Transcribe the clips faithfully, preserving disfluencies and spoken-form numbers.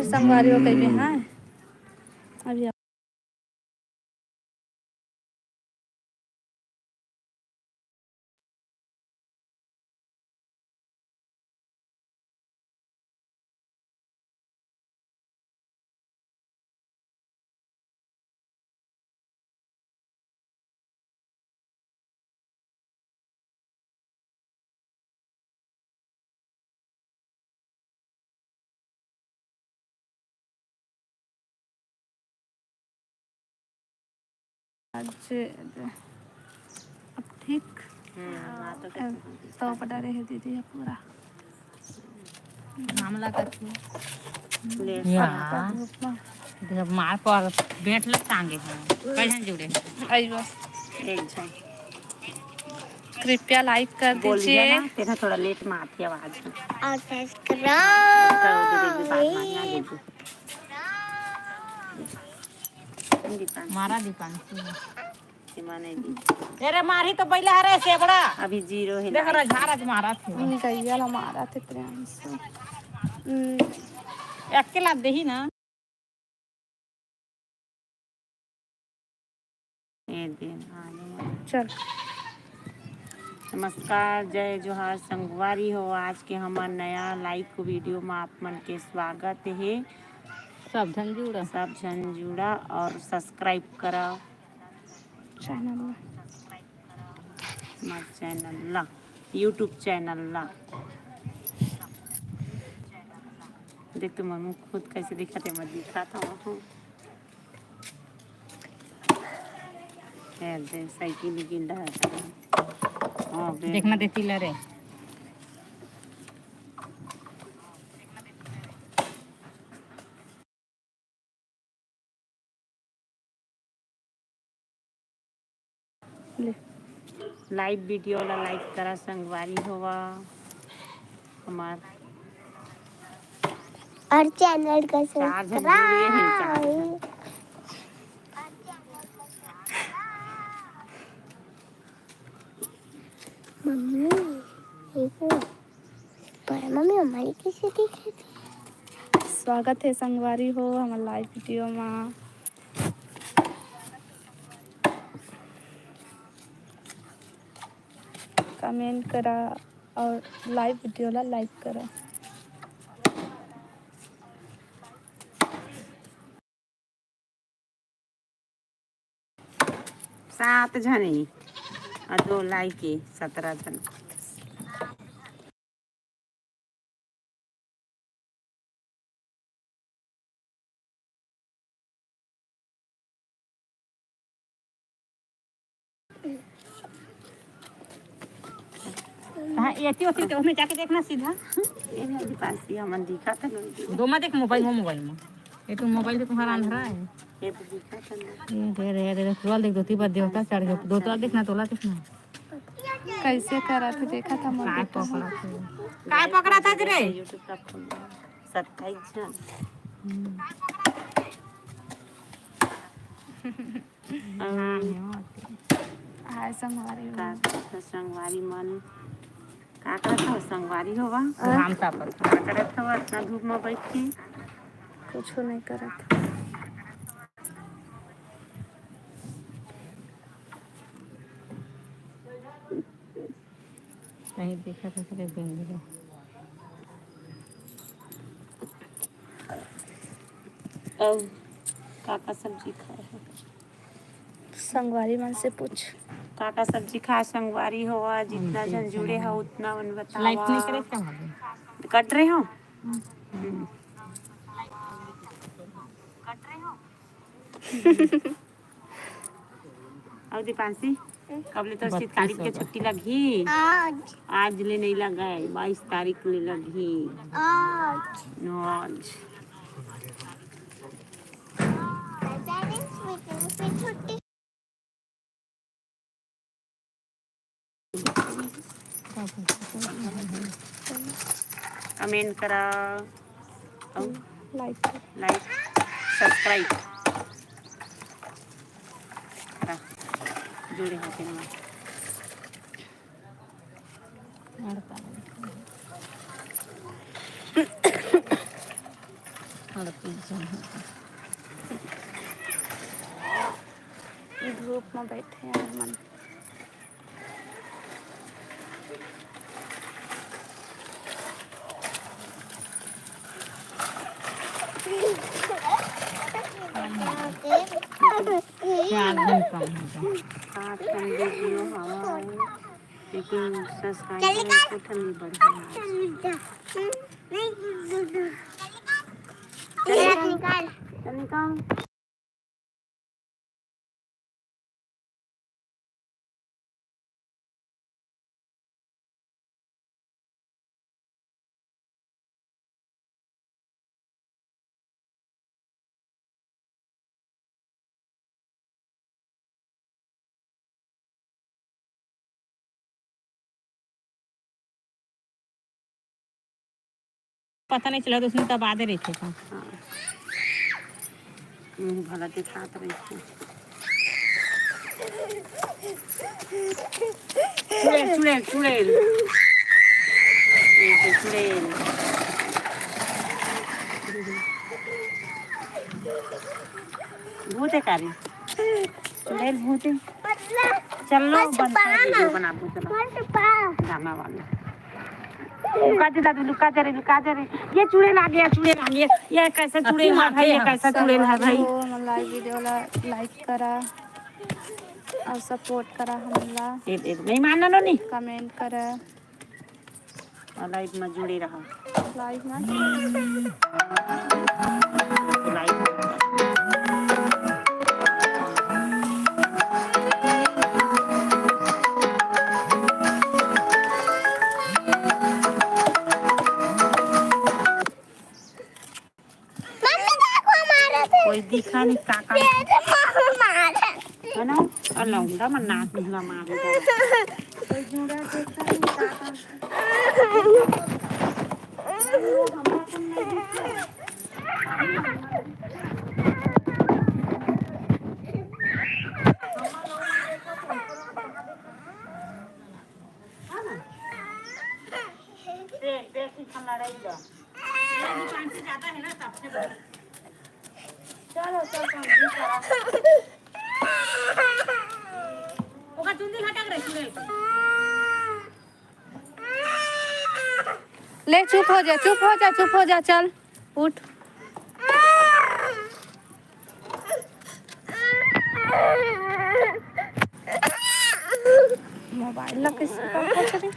संगवारी हो कहिबे, हाँ। अभी आज अब ठीक। हम्म, हाँ, तो अब ठीक। तो पटा रहे दीदी है पूरा। मामला का थी। ले। या। पक्का धूप में। देख, मार पर बेंट लग टांगे हैं। कैसन जुड़े हैं? आई बस। एक झन। कृपया like कर बोलिए दीजिए। ना, तेरा थोड़ा लेट में आती आवाज। और subscribe। कर दो दीदी, बात मारना दीदी। दीपांशु। मारा दीपांशु। सीमा नहीं दी। अरे मारी तो बैला हरे सेबड़ा। अभी zero है देख रहा झारा मारा थे। हम्म, गैया ला मारा थे प्रियांशु। हम्म। अकेला देही ना। ए दिन आने वाला। चल। नमस्कार, जय जोहार संगवारी हो। आज के हमर नया live video में आप मन के स्वागत हे। सब झन जुड़ा। सब झन जुड़ा और subscribe करा। Channel ला। हमार channel ला, YouTube channel ला। देख तो मम्मी खुद कैसे दिखत हे, मैं दिखाता हूँ। ए दे, साइकिल उकिल डहर। हाँ, बे। देखना दे, चिल्ला रे। ले। Live video ला like करा संगवारी होवा हमार। और channel का चार झन जुड़े हैं, चार झन। Subscribe। मम्मी, ये तो पर मम्मी हमारी कैसे दिख रही थी? स्वागत है संगवारी हो हमर live video मा। Comment करा और live video ला like करा। सात झन हे, अउ दो like हे, सतरा झन। हाँ, एती ओती के ओमे जाके देखना सीधा। ये नहीं दिखाती, हमन दिखा था नहीं। दो मा देख मोबाइल में, मोबाइल में। ये तो मोबाइल से तुम्हारा अंधरा है। ये तो दिखा था नहीं। ये दे रे, दे रे, तोला देख, धोती पर देवता चढ़ गया। दो तोला देखना, तोला देखना। कैसे करा था, देखा था काय मोबाइल पर। पकड़ा था? काय पकड़ा था रे? YouTube का फोन। सत्ताईस झन। हम्म। अउ हाय संगवारी हो। का करत हव संगवारी मन? का करत हव संगवारी होवा? घाम तापत। का करत हव अतना धूप म बइठ के? कुछो नइ करत। कहीं देखा था तेरे बेंगलो। अउ का का सब्जी खाए हो? संगवारी मन से पूछ। का का सब्जी खाए संगवारी हो? आज इतना झन जुड़े हो, उतना मन बतावा। लाइट नहीं करे क्या हमारे? कट रहे हो? हम्म। अउ दीपांशी, कब ले तोर शीतकालीन के छुट्टी लगही? आज। आज ले नइ लगय, बाईस तारीख ले लगही। आज। नो, आज। छुट्टी। कमेंट करा, अउ लाइक। लाइक, सब्सक्राइब करा, जुड़े हो तेन मा। धूप में बैठे हैं हमन। लेकिन subscriber एको ठन नइ बढ़े। चल निकाल। चल निकाल। पता नहीं चला, तो उसने दबा दे रही थी। हाँ। मुंह भला दिखात रही थी। चुड़ैल, चुड़ैल, चुड़ैल। ये तो चुड़ैल। भूत है कारी। चुड़ैल भूत है। चल लो, बस बनता है, video बनाबो, चलो। गाना वाला। लुका दे दादू, लुका दे रे, लुका दे रे। ये चुड़ैल आ गया, चुड़ैल आ गया। ये कैसा चुड़ैल है भाई, ये कैसा चुड़ैल है भाई? संगवारी हो, हमर live video ला like करा और support करा हमन ला। ये, ये नहीं मानना नो नहीं। Comment करा। और live में जुड़े रहा। Live में। Live। मम्मी देखो, मारा थे। कोई दिखा नहीं, काका। ये तो मामा मारा। है ना? और लौंडा मन नाक निहला मार दे। कोई जुड़ा देखता नहीं, काका। देख, देख, इतना लड़ाई ला। मेरा दुकान से ज्यादा है ना, सबसे बड़ा। चलो, चल, चल, जी करा। ओकर चुंदी लटक रही, चुड़ैल के। ले, चुप हो जा, चुप हो जा, चुप हो जा, चल, उठ। मोबाइल ला कैसे पकड़ के?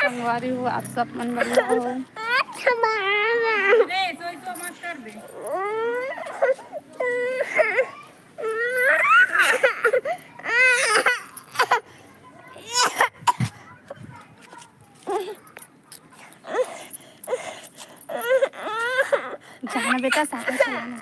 संगवारी हो, आप सब मन बढ़िया हो। जाना बेटा, साइकिल चलाना।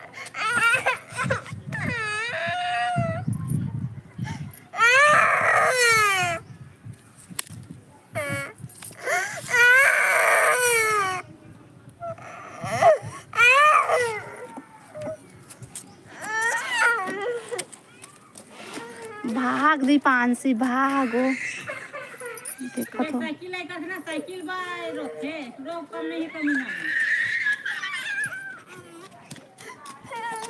भाग दीपांशी, भागो। देखो तो। साइकिल लेकर ना, साइकिल बा, रोक के, रोक कम नहीं, कम ना।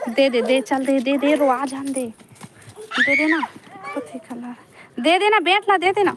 दे दे दे, चल दे दे दे, रोआ जान दे। दे दे ना। कथी कलर? दे दे ना, बैठ ला, दे दे ना।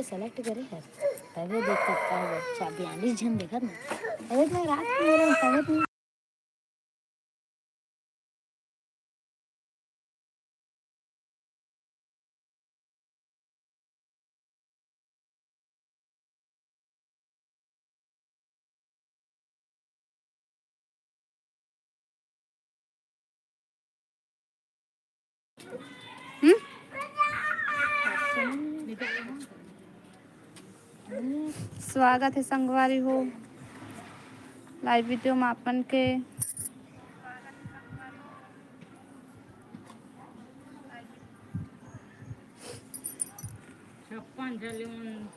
सेलेक्ट करे हस, तभे देख सकता है बच्चा, बयालीस झन देखत ना। अरे मैं रात को मेरा समझ नहीं। हम्म? स्वागत हे संगवारी हो लाइव वीडियो में आपन के। छप्पन झन ले मन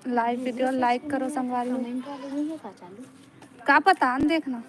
लाइव वीडियो लाइक करो संगवारी हो। कमेंट वाले नहीं है का चालू? का पता, न देखना।